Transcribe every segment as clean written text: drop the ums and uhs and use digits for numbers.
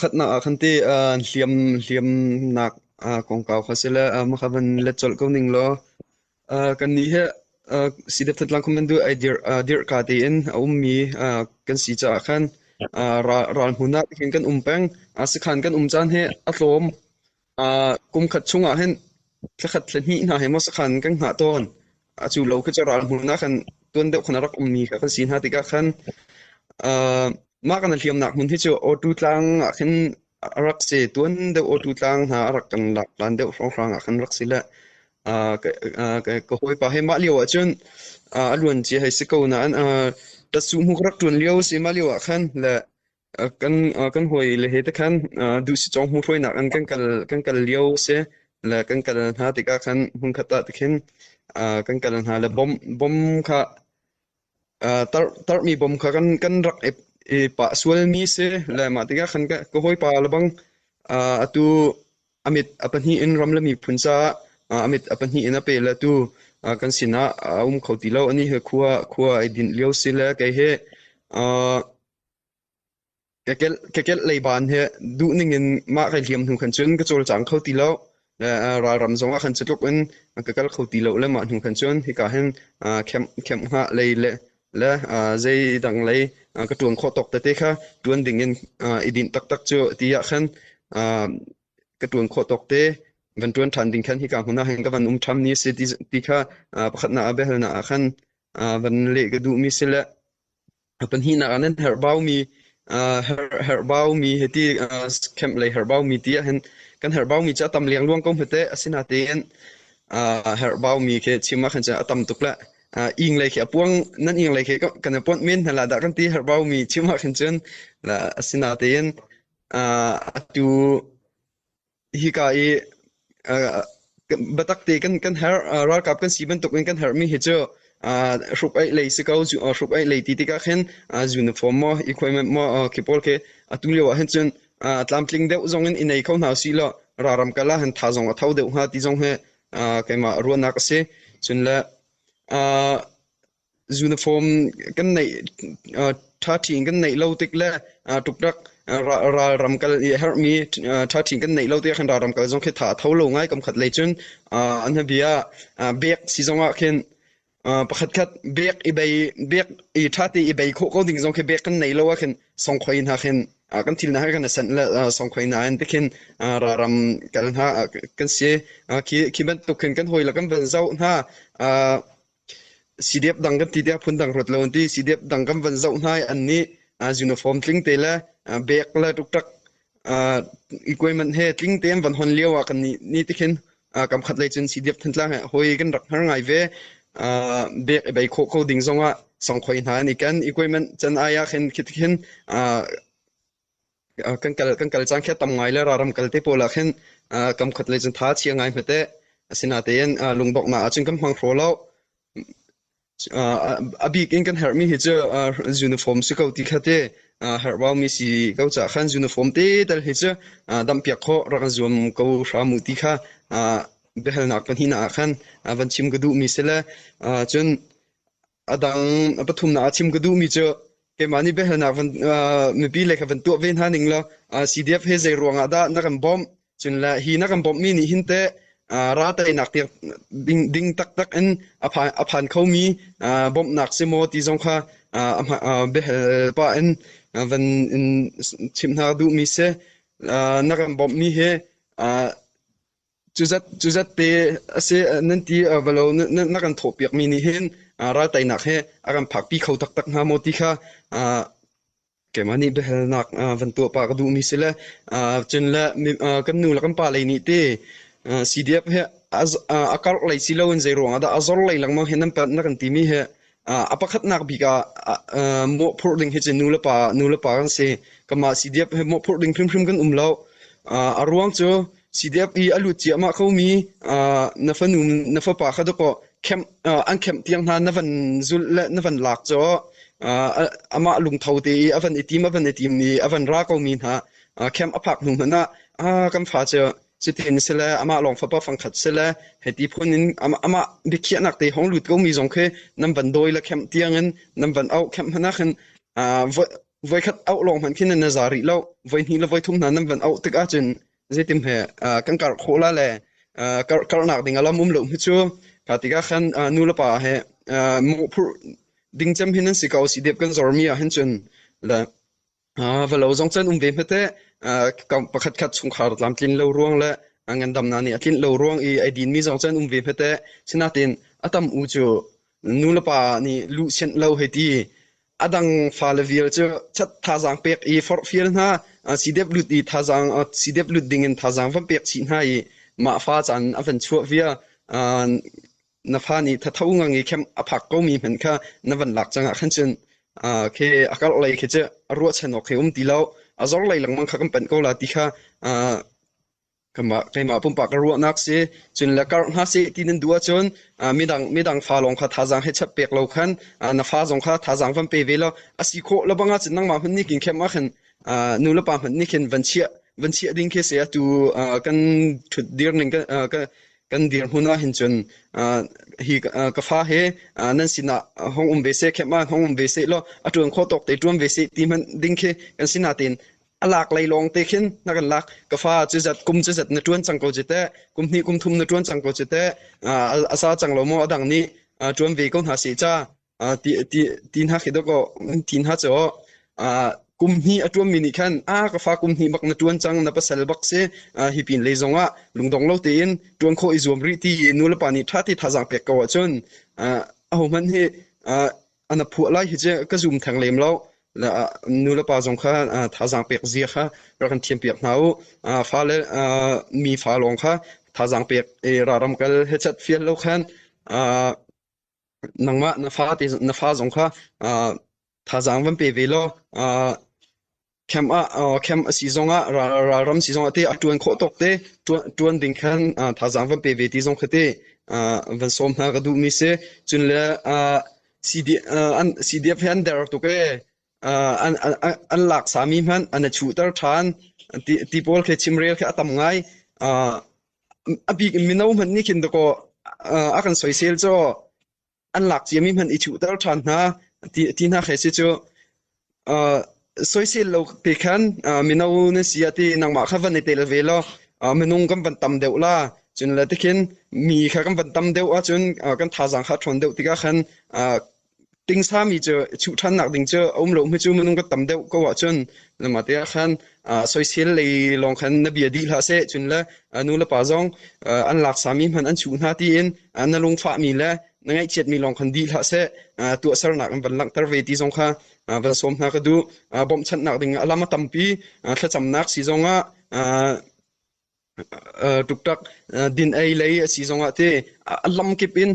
Pakhatnak ah khan ti hliam hliamnak kongkau kha si le mah kha van let colh ko ning law kannih hi CDF Thantlang Commando ai dirh dirhka tein a ummi kan si caah khan ral hmun ah hin kan um peng. Sakhan kan um caan hi a tlawm. Kum khat chungah hin thlakhat thlahnih hna hi maw sakhan kan hngah tawn. A cu lo khi cu ral hmun ah khan tuan deuh khan a rak ummi kha kan si hna tikah khan mah kan hliamnak hmun hi cu Awtu tlang ah khin a rak si. Tuan deuh Awtu tlang hna a rak kan lak lan deuh hrawnghrang ah khan rak si le ka hawipa he mah lio ah cun a luan cia hei si ko nain tatsuh hmu ka rak ṭuan lio a si mah lio ah khan le kan kan hawi le he te khan duhsicawng hmu hruainak in kan kal lio a si le kan kal hna tikah khan hmunkhat ah tikhin kan kal hna le bom bom kha tarhmi bom kha kan rak i pah sualmi si le mah tikah khan ka hawipa lebang atu a mit a pahnih in ram le miphun caah a mit a pahnih in a pe le atu kan sinah a um kho ti lo. Anih hi khua khua ai dinh lio si le kei hi Ka kelh leiban hi duhning in mah kai hliam hnu khan cun ka cawlcang kho ti lo. Ralram zong ah khan cu tluk in ka kal kho ti lo le mah hnu khan cun hika hin kemh hngah lei le zeidang lei ka ṭuan khawh tawk tete kha ṭuan ding in i dinh taktak cu ti ah khan ka ṭuan khawh tawk te van ṭuan ṭhan ding khan hika hmun ah hin ka van um ṭham ni a si ti kha pakhatnak ah biahalnak ah khan van leh ka duhmi si le Pahnihnak ah nan herhbaumi herhbaumi hiti camp lei herhbaumi ti ahhin kan herhbaumi cu a tam liangluang ko hmete asinain herhbaumi khi chim ahkhan cun a tam tuk le ing lei khi a puang nan ing lei khi kan i puanh men hna la dah kan ti herhbaumi chim ahkhan cun asinain atu Hika i biatak te kan herh. Ralkap kan si bantukin kan herhmi hi cu hruk-aih lei si ko. Hruk-aih lei ti tikah khin uniform maw, equipment maw khi pawl khi atu lio ah hin cun tlamtling deuh zong in i nei kho hna usih law ralram kal ah hin tha zong a tho deuh hnga ti zong hi keimah ruahnak a si. Cun le Uniform kan neih ṭhaṭhi in kan neih lo tik le ṭukṭak ralram kal i a herhmi ṭhaṭhi in kan neih lo tikah khan ralram kal zong khi tha a tho lo ngai kam khat lei cun an bia bek si zongah khin pakhatkhat bek i bei bek i ṭhate i bei khawh ko ding zong khi bek kan nei lo ah khin songkhoi hna khin kan thil hna kan i sanh le songkhoi hna in tikhin ralram kal hna kan si khi khi bantuk khin kan hawi le kan van zoh hna. CDF dang kan ti tiah phundang ruat lo an ti. CDF dang kan van zoh hna i an nih uniform tling te le bag le ṭukṭak equipment he tling te an van hon lio ah kan nih ni tikhin kam khat lei cun CDF Thantlang he hawi kan rak hngar ngai ve. Bag i bei khawh ko ding zong ah songkhoi hna an i ken. Equipment can ai ah khin khi tikhin kan kal caan khi a tam ngai le ralram kal te pawl ah khin kam khat lei cun tha chia ngai hmete. Asinain lungdonghnak ahcun kan hmang hraw lo. A bik in kan herhmi hi cu uniform si ko ti kha te herhbaumi si ko caah khan uniform te tal hi cu damhpiak khawh rak in zuam ko hram u ti kha biahalnak pahnihnak ah khan van chim ka duhmi si le cun a dang a pathumnak ah chim ka duhmi cu keimah nih biahalnak van mipi lei kha van tuah ve hna ning law CDF he zei ruangah dah na kan bawmh cun le hi na kan bawmhmi nih hin teh ra teinak tiang ding, ding taktak in a phan, a phan khomi bawmhnak si maw ti zong kha biahal pah in van in chimh hna duhmi si na kan bawmhmi hi Cuzat te a si nan ti valo na kan thawhpiakmi nih hin ralteinak hi a kan phakpi kho taktak hnga maw ti kha keimah nih biahalnak van tuah pah ka duhmi si le cun le kan nu le kan pa lei nih ti CDF hi a karh lei si loin zei ruangah dah a zor lei lengmang hi nan na kan timi hi A pakhatnak bik ah mawhphurh ding hi cu nu le pa nu le pa kan si. Kanmah CDF hi mawhphurh ding hrimhrim kan um lo. A ruang cu CDF i a lut ciahmah komi na fanu na fapa kha dawkaw kemh an kemh tiang hna na van zulh le na van lak cu amah lungtho te i a van i tim a van i tim i a van ra komi hna kemh a phak hnu hmanh ah kan fa cu Cutin sile amah lawng fapa fangkhat sile hiti phun in amah biakhiahnak te hong lut komi zong khi nan van dawi le kemh tiangin nan van auh kemh hmanh ah khin. Voikhat auh lawng hmanh khin nan za rih lo. Voihnih le voithum hna nan van auh tik ahcun zeitim he kan karh khawh la le karhnak ding a lam um lo hi cu kha tikah khan nu le pa he mawhphurh ding cem hi nan si ko si dep kan zormi ah hin cun le va lo zong cun um ve hmete pakhat khat chungkhar tlamtlin lo ruang le ngandamnak nih a tlinh lo ruang i ai dinmi zong cun um ve hmete sinain a tam u cu nu le pa nih luh sianh lo hei ti a dang fale vial cu chat thazaang pek i forhfial hna sidep lut i thazaang sidep lut ding in thazaang van pek chih hna i mah fa caan a van chuah via na fa nih thatho ngang i khem a phak ko mi hmanh kha na van lak cang ah khan cun khi a karh lei khi cu a ruahchan awk khi um ti lo a zor lei lengmang kha kan panh ko la ti kha keimah pumpak ka ruahnak si. Cun le karh hna seh ti nan duh ahcun midang fa lawng kha thazaang he chap pek lo khan na fa zong kha thazaang van pe ve law a si khawh lebang ahcun nangmah hmanh nih kin khem ah khan nu le pa hmanh nih khin van chiah ding khi si. Atu kan ṭhut dir ning kan dirhmun ah hin cun hi ka fa he nan sinah hong um ve seh khem ah hong um ve seh law a ṭuan khawh tawk te ṭuan ve seh ti hmanh ding khi kan sinah tein a lak lei lawng te khin na kan lak ka fa cu zat kum cu zat na ṭuan cang ko cu teh kum hnih kum thum na ṭuan cang ko cu teh a sa cang lo maw a dang nih ṭuan ve ko hna seh ca ti ti ti hna khi dawkaw ti hna cu kum hnih a ṭuanmi nih khan a ka fa kum hnih bak na ṭuan cang na pasal bak si hi pin lei zong ah lungdong lo tein ṭuan khawh i zuam rih ti nu le pa nih ṭha te thazaang pek ko ahcun ahohmanh hi an a phuah lai hi cu ka zum theng lem lo. Nu le pa zong kha thazaang pek zia kha rak kan thiam piak hna u. Fale mi fa lawng kha thazaang pek i raram kal hechat fial lo khan nangmah na fa te na fa zong kha thazaang van pe ve law Camp ah camp a si zongah ralram si zongah te a ṭuan khawh tawk te ṭuan ding khan thazaang van pe ve ti zong kha te van sawm hna ka duhmi si. Cun le CDF hi an der tuk ee. An lak sami hmanh an i chuhter ṭhan. Ti pawl khi chimrel khi a tam ngai. A bik in mino hmanh nih khin dakaw a kan soisel caw an lak ciami hmanh i chuhter ṭhan hna ti hna khi si cu soisel lo te khan mino na si ah ti nangmah kha van i tel ve law minung kan van tam deuh la cun le tikhin mi kha kan van tam deuh ahcun kan thazaang kha ṭhawn deuh tikah khan tingsami cu chuh ṭhannak ding cu a um lo mi cu minung kan tam deuh ko ahcun mah te ah khan soisel lei lawng khan na bia dih hlah seh cun le nu le pa zong an laksami hmanh an chuh hna tiin na lungfahmi le na ngaihchiatmi lawng khan dih hlah seh tuahsernak in van langhter ve ti zong kha van sawm hna ka duh bawmhchanhnak ding a lam a tampi thlacamnak si zongah tuktak din ei lei a si zongah te a lam kip in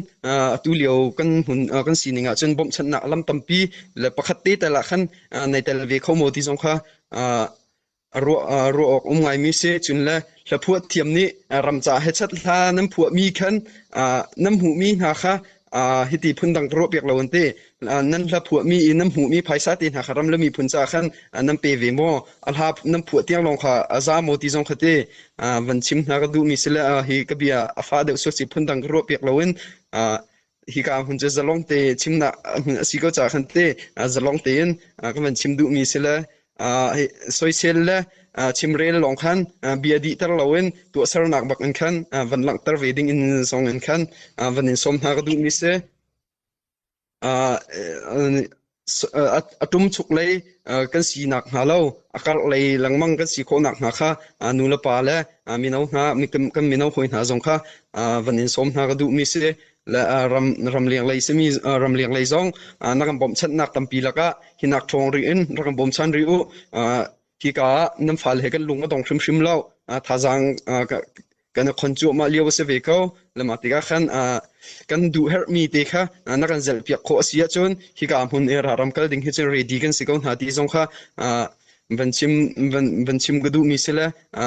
atu lio kan hmun kan sining ah cun bawmhchanhnak a lam tampi le pakhat te tel ah khan nei tel ve kho maw ti zong kha ruah ruah awk um ngaimi si. Cun le hlaphuah thiam nih ram ca he chat hla nan phuahmi khan nan hmuhmi hna kha hiti phundang ka ruahpiak lo an ti. Nan hla phuahmi i nan hmuhmi phaisa te hna kha ram le miphun caah khan nan pe ve maw? A hla nan phuah tiang lawng kha a za maw ti zong kha ti van chim hna ka duhmi si le hi ka bia a fa deuh sual si phundang ka ruahpiak loin hika hmun cu zalong te chimnak hmun a si ko caah khan te zalong tein ka van chim duhmi si le soisel le chimrel lawng khan bia dihter loin tuahsernak bak in khan van langhter ve ding in zong in khan van in sawm hna ka duhmi si. A ṭumchuk lei kan sinak hnga lo, a karh lei lengmang kan si khawhnak hnga kha nu le pa le mino hna, kan mino hawi hna zong kha van in sawm hna ka duhmi si. Le ram ramleng lei simi ramleng lei zong na kan bawmhchanhnak tampi lakah hinak ṭhawng rih in rak kan bawmchan rih u. Hika ah nan fale he kan lung a dong hrimhrim lo. Thazaang kan i khon cuahmah lio a si ve ko. Le mah tikah khan kan duh herhmi te kha na kan zelhpiak khawh a si ahcun hika hmun i ram kal ding hi cun ready kan si ko hna ti zong kha van chim van, van chim ka duhmi si le.